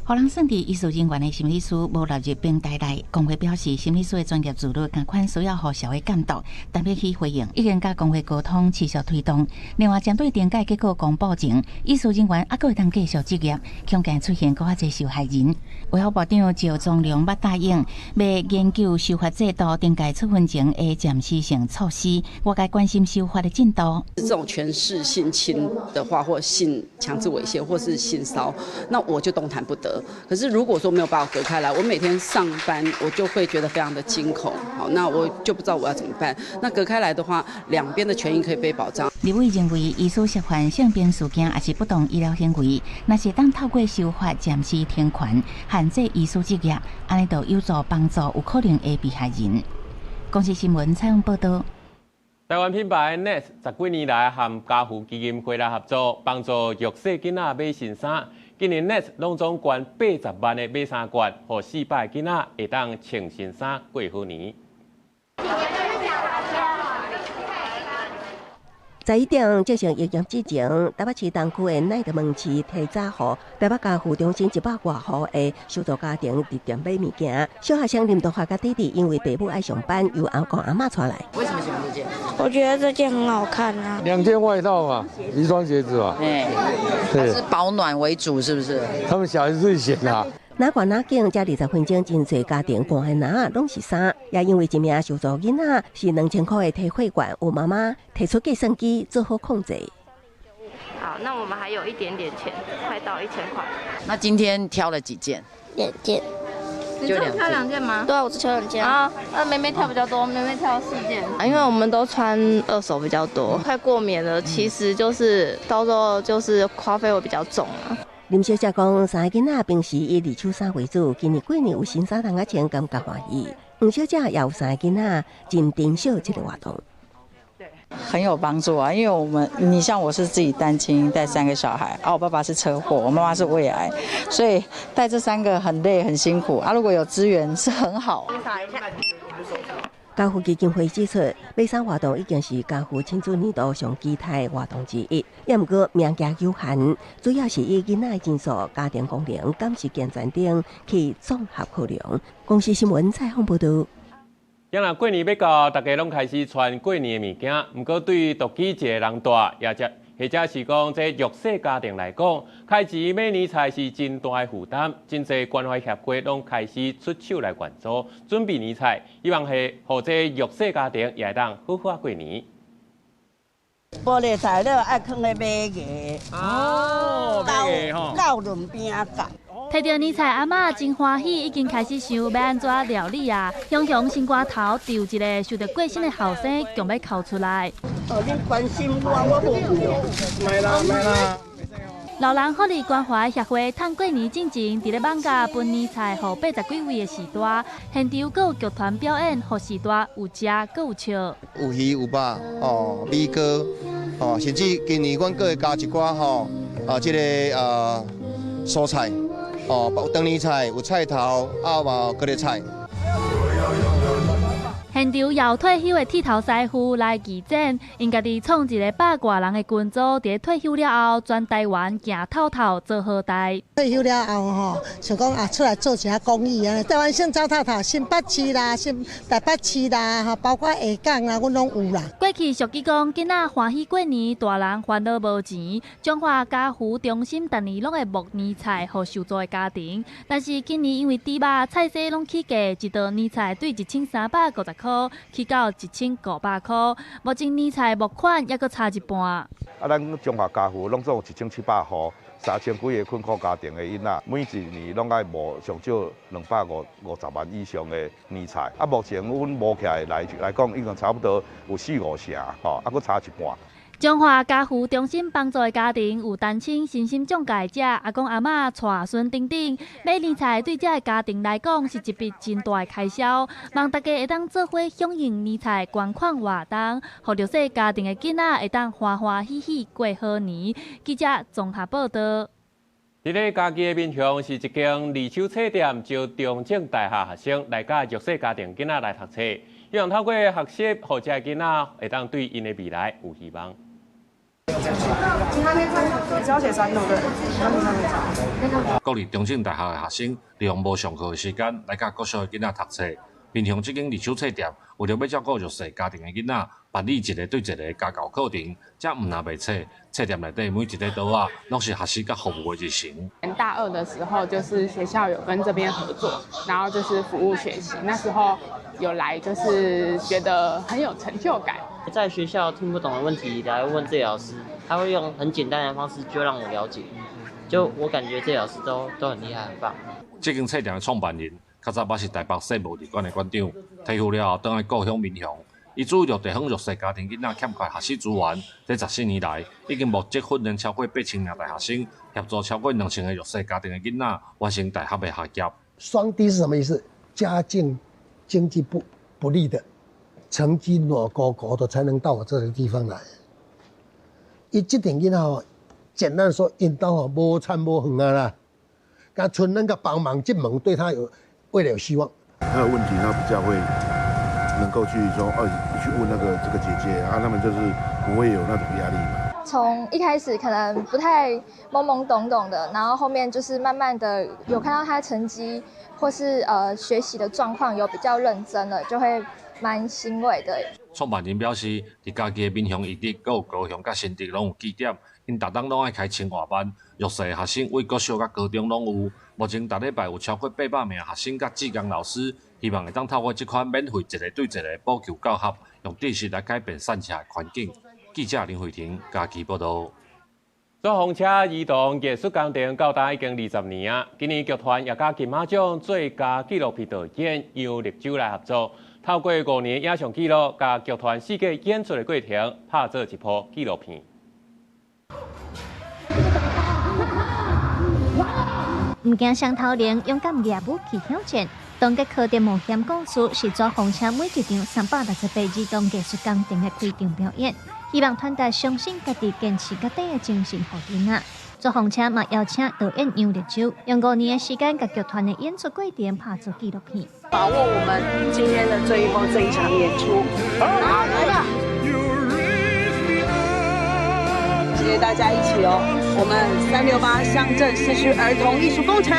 予人算佇醫事人員的心理師無納入名單內，工會表示心理師的專業自律仝款需要予社會監督。陳美希回應已經佮工會溝通，持續推動。另外，針對懲戒結果公布前，醫事人員猶閣會當繼續執業，恐驚出現閣較濟受害人。衛福部長趙宗龍捌答應，欲研究修法制度懲戒處分前的暫時性措施，外界關心修法的進度。這種權勢性侵的話，或性強制猥褻，或是性騷，那我就動彈不得。可是如果說沒有把我隔開來，我每天上班我就會覺得非常的驚恐。好，那我就不知道我要怎麼辦。那隔開來的話，兩邊的權益可以被保障。立委認為，醫師涉犯性病事件抑是不當醫療行為，若是當透過修法暫時停權，限制醫師執業，按呢就有助幫助有可能的被害人。公視新聞採訪報導。台灣品牌 Next 十幾年來和家扶基金會來合作，幫助弱勢囡仔買新衫。今年 Next 攏總捐80萬的買衫券，予400个囡仔會當穿新衫過好年。11點正式營業之前，台北市東區的奈德門市提早予台北家扶中心100外戶的受助家庭佇店買物件。小學生林同學佮弟弟因為爸母愛上班，由阿公阿嬤帶來。為什麼喜歡這件？我覺得這件很好看啊。兩件外套嘛，一雙鞋子嘛。對，是保暖為主，是不是？他們小孩子最選啦。哪管哪景，這20分鐘真濟家庭寒的籃仔攏是衫，也因為一名受助囡仔是2000塊的提貨券，有媽媽提出計算機做好控制。好，那我們還有一點點錢，快到1000塊。那今天挑了幾件？兩件。你只挑兩件嗎？對啊，我只挑兩件。啊，那妹妹挑比較多，妹妹挑4件。啊，因為我們都穿二手比較多，快過年了，其實就是到時候就是花費會比較重啊。林小姐講，三个囡仔平時以二手衫為主，今年過年有新衫通仔穿，感覺歡喜。黃小姐也有三个囡仔，真珍惜這個活動。很有幫助啊，因為我們，你像我是自己單親帶3個小孩，啊，我爸爸是車禍，我媽媽是胃癌，所以帶這3個很累很辛苦啊。如果有資源是很好。家扶基金會指出，買衫活動已經是家扶親子年度上期待的活動之一，也毋過名額有限，主要是以囡仔的人數、家庭功能、飲食健全等去綜合考量。公視新聞採訪報導。今仔過年欲到，大家攏開始穿過年的物件。毋過對獨居一个人住，或者是講這弱勢家庭來講，開錢買年菜是真大的負擔。真濟關懷協會攏開始出手來援助，準備年菜，希望係予這弱勢家庭也會當好好仔過年。玻璃材料愛囥咧買牙，哦，買牙吼，到兩邊仔提著年菜，阿嬤真歡喜，已經開始想欲按怎料理啊！雄雄心肝頭就有一个受著過身的後生，強欲哭出來。哦，恁關心我，我無。老人福利關懷協會趁過年進前，佇咧艋舺分年菜予80幾位的序大，現場閣有劇團表演，予序大有食閣有笑。有魚有肉哦，米糕哦，甚至今年阮閣會加一寡吼啊，這个蔬菜哦，有長年菜、有菜頭，啊嘛有高麗菜。現場有退休的剃頭師傅來義診，𪜶家己創一个百外人的群組，佇退休了後，全台灣行透透做好代。退休了後吼，想講啊，出來做一下公益啊，台灣省走透透，新北市啦、新台北市啦，吼，包括下港啦，阮攏有啦。過去俗語講，囡仔歡喜過年，大人煩惱無錢。彰化家扶中心逐年攏會募年菜予受助的家庭，但是今年因為豬肉、菜絲攏起價，一道年菜對1350塊起到1500塊，目前年菜募款猶閣差一半。啊，咱彰化家扶攏總有1700戶，3000幾个困苦家庭的囡仔，每一年攏愛募上少250萬以上的年菜。啊，目前阮募起來來講，已經差不多有四五成，吼，啊，閣差一半。彰化家扶中心幫助的家庭有單親、身心障礙者、阿公阿嬤、帶孫等等，買年菜對這个家庭來講是一筆真大的開銷。望大家會當做伙響應年菜捐款活動，予弱勢家庭的囡仔會當歡歡喜喜過好年。記者綜合報道。佇咧嘉義的民雄是一間二手冊店，招中正大學學生來佮弱勢家庭囡仔來讀冊，希望透過學習，予這个囡仔會當對𪜶的未來有希望。只要寫三對不對？國立中正大學的學生利用無上課的時間來佮國小的囡仔讀冊。民雄這間二手冊店為著欲照顧弱勢家庭的囡仔，辦理一个對一个家教課程，這毋但賣冊，冊店內底每一个桌仔攏是學習佮服務的日常。大二的時候，就是學校有跟這邊合作，然後就是服務學習。那時候有來，就是覺得很有成就感。在學校聽不懂的問題來問這老師，他會用很簡單的方式就讓我了解。就我感覺這老師都很厲害，很棒。這間冊店的創辦人，較早捌是台北世貿二館的館長，退休了後轉來故鄉民雄。伊注意著地方弱勢家庭囡仔欠缺學習資源，這14年來已經募集訓練超過8000名大學生，協助超過2000个弱勢家庭的囡仔完成大學的學業。雙低是什麼意思？家境經濟不利的，成績偌高高的才能到我這個地方來。伊這點囡仔吼，簡單說，𪜶兜吼無田無園啊啦，共賰咱共幫忙這門，對他有未來有希望。他有問題，他比較會能夠去說，哦，去問那個這個姐姐啊，他們就是不會有那種壓力嘛。從一開始可能不太懵懵懂懂的，然後後面就是慢慢的有看到他成績或是學習的狀況有比較認真了，就會蠻欣慰的。創辦人表示，佇嘉義的民雄、宜蘭、閣有高雄佮新竹攏有據點，𪜶逐冬攏愛開青外班，弱勢學生對國小佮高中攏有。目前逐禮拜有超過800名學生佮志工老師，希望會當透過這款免費一個對一個補救教學，用知識來改變散赤的環境。記者林慧婷嘉義報導。紙風車兒童藝術工程到今已經20年啊！今年劇團也佮金馬獎最佳紀錄片導演楊綠洲來合作，透過5年影像記錄，共劇團四界演出的過程拍做一部紀錄片。毋驚雙頭龍，勇敢舉武器挑戰。唐吉訶德冒險故事是紙風車每一場368兒童藝術工程的開場表演，希望傳達相信家己、堅持到底的精神予囡仔。紙風車嘛邀請導演楊綠洲，用5年的時間，共劇團的演出過程拍做紀錄片。把握我們今天的最後這一場演出。好，來吧！謝謝大家一起哦，我們368鄉鎮社區兒童藝術工程。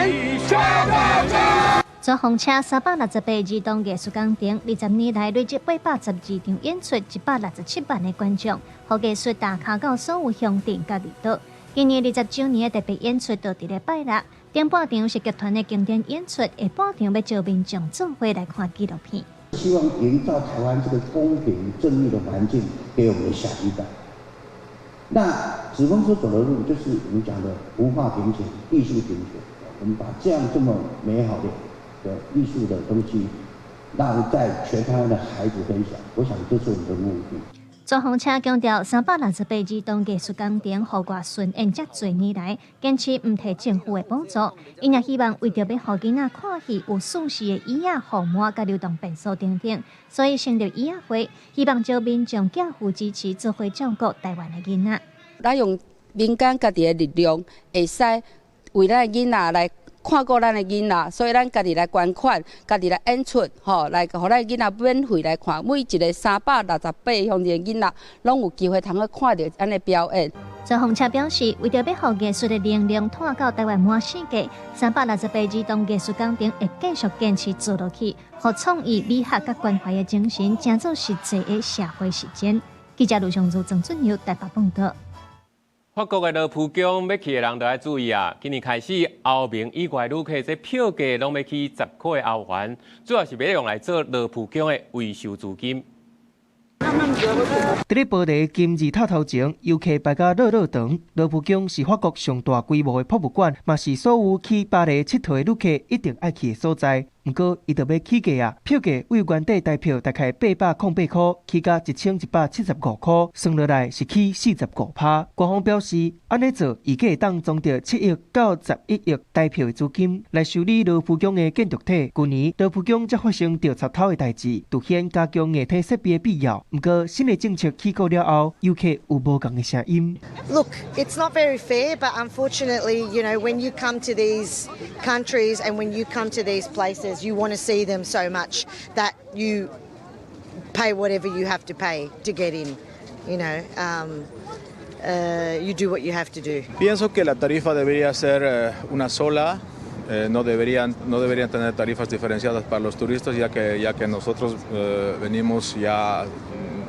紙風車368兒童藝術工程，20年來累積812場演出，167萬的觀眾，予藝術打卡到所有鄉鎮佮離島。今年20週年的特別演出，就佇咧拜六頂半場是劇團的經典演出，下半場欲招民眾做伙來看紀錄片。希望營造台灣這個公平正義的環境，給我們的下一代。那紙風車走的路，就是我們講的文化平權、藝術平權。我們把這樣這麼美好的藝術的東西，讓在全台灣的孩子分享，我想這是我們的目的。朱鴻車強調，368兒童藝術工程予外巡演遮濟年來，堅持毋提政府的補助。𪜶也希望為著欲予囡仔看戲有舒適的椅仔、雨帽佮流動便所等等，所以成立椅仔會，希望招民眾寄付支持，做伙照顧台灣的囡仔。咱用民間家己的力量，會使為咱的囡仔來看顧咱的囡仔，所以咱家己來捐款，家己來演出，吼，來予咱的囡仔免費來看。每一个368鄉鎮的囡仔，攏有機會通去看著按呢表演。周鴻車表示，為著欲予藝術的能量拓到台灣滿世界，368兒童藝術工程會繼續堅持做落去，予創意、美學佮關懷的精神，成做實際的社會實踐。記者盧尚如、鄭俊友台北報道。法國的羅浮宮欲去的人著愛注意啊！今年開始，歐盟以外旅客這票價攏欲起10塊歐元，主要是欲用來做羅浮宮的維修資金。佇咧巴黎金字塔頭前，遊客排甲落落長。羅浮宮是法國上大規模的博物館，嘛是所有去巴黎𨑨迌的旅客一定愛去的所在。毋過，伊著欲起價啊！票價對原底台票大概808塊，起到1175塊，算落來是起45趴。官方表示，按呢做預計會當籌著7億到11億台票的資金來修理羅浮宮的建築體。舊年羅浮宮才發生著賊偷的代誌，凸顯加強硬體設備的必要。毋過，新的政策起鼓了後，遊客有無仝的聲音。 Look, it's not very fair, but unfortunately, when you come to these countries and when you come to these places, you want to see them so much that you pay whatever you have to pay to get in. You do what you have to do. Pienso que la tarifa debería ser una sola. No deberían tener tarifas diferenciadas para los turistas, ya que nosotros venimos ya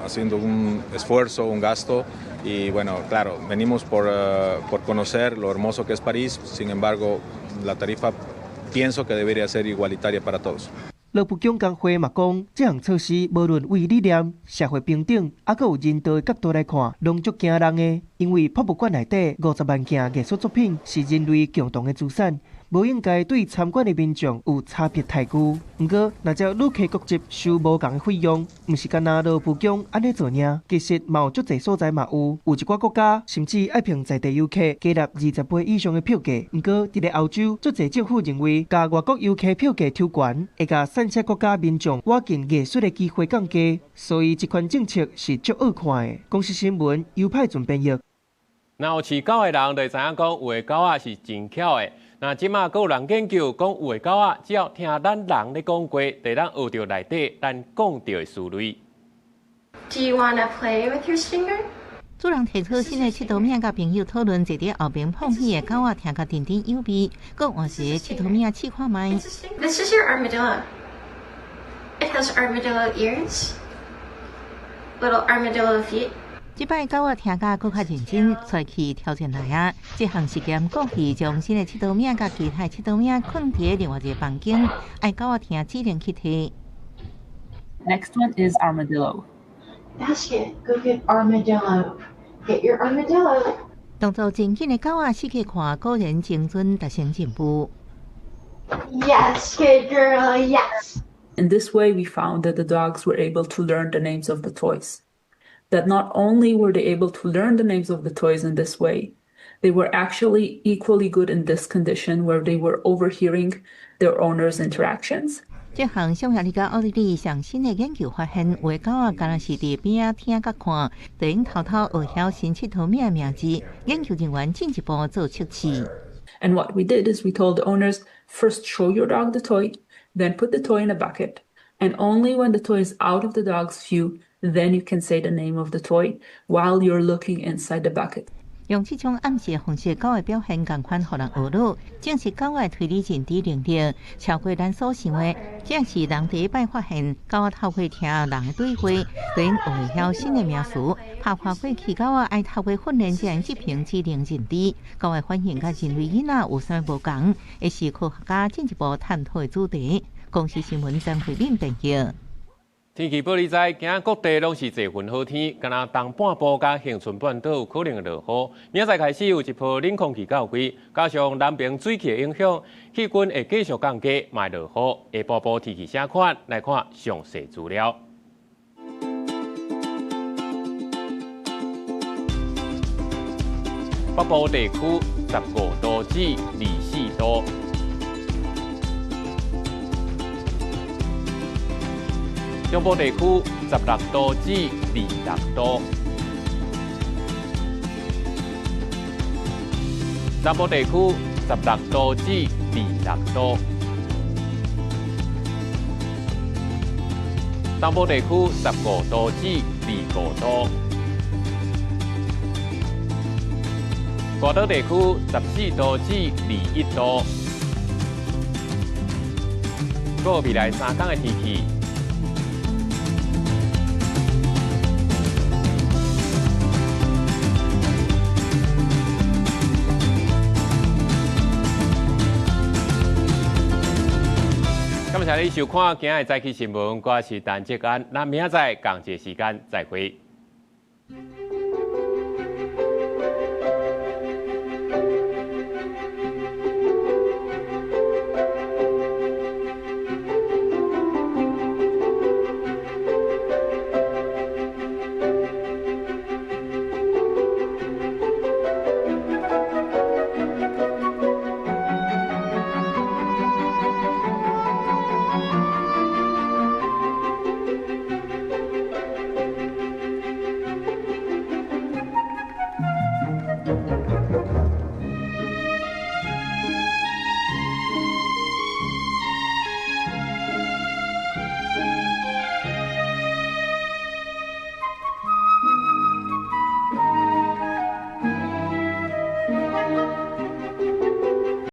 haciendo un esfuerzo, un gasto, y bueno, claro, venimos por conocer lo hermoso que es París. Sin embargo, la tarifa pienso que debería ser igualitaria para todos. 羅浮宮工會嘛講，這項措施無論對理念、社會平等，猶閣有人道的角度來看，攏足驚人的。因為博物館內底50萬件藝術作品是人類共同的資產，無應該對參觀的民眾有差別待遇。毋過，若照旅客國籍收無仝的費用，毋是干焦羅浮宮按呢做爾，其實嘛有足濟所在嘛有，有一寡國家甚至愛憑在地遊客加納20倍以上的票價。毋過，佇咧歐洲，足濟政府認為，共外國遊客票價抽懸，會共散赤國家民眾倚近藝術的機會降低，所以這款政策是足惡看的。公視新聞，尤派準編譯。若有飼狗的人就會知影講，有的狗仔是真巧的。那這馬閣有人研究講，有的狗仔只要聽咱人咧講話，就會當學著內底咱講著的詞彙。 Do you wanna play with your stinger？主人提出新的𨑨迌物仔，佮朋友討論，坐佇後爿碰耳的狗仔聽甲津津有味，閣換一个𨑨迌物仔試看覓。 This is your armadillo. It has armadillo ears, little armadillo feet. 這擺狗仔聽甲閣較認真，出去挑戰來啊！這項實驗過去將新的𨑨迌物仔佮其他𨑨迌物仔囥佇另外一个房間，愛狗仔聽指令去提。 Next one is armadillo. Basket, go get armadillo. Get your armadillo. 動作真緊的狗仔四界看，果然精準達成任務。 Yes, good girl, yes. In this way, we found that the dogs were able to learn the names of the toys. That not only were they able to learn the names of the toys in this way, they were actually equally good in this condition where they were overhearing their owners' interactions. 這項匈牙利佮奧地利上新的研究發現，有的狗仔敢若是佇邊仔聽佮看，就會偷偷學曉新𨑨迌物仔名字。研究人員進一步做測試。 And what we did is we told the owners, first show your dog the toy, then put the toy in a bucket, and only when the toy is out of the dog's view, then you can say the name of the toy while you're looking inside the bucket. 用這種暗示的方式，狗的表現仝款予人學腦，證實狗的推理認知能力超過咱所想的。這是人第一擺發現，狗仔透過聽人的對話，就會學曉新的名詞。拍破過去狗仔愛透過訓練才能執行指令認知。狗的反應佮人類囡仔有啥無仝？會是科學家進一步探討的主題。公視新聞張惠敏編譯。天氣報你知，今仔各地攏是濟雲好天，干焦東半部佮恆春半島有可能會落雨。明仔載開始有一波冷空氣到位，加上南爿水汽的影響，氣溫會繼續降低，嘛會落雨。下晡晡天氣啥款？來看詳細資料。北部地區15度至24度。中部地區16度至26度。南部地區16度至26度。東部地區15度至25度。外島地區14度至21度。閣未來三天的天氣。感謝你收看今仔的早起新聞，我是陳捷安，咱明仔載仝一个時間再會。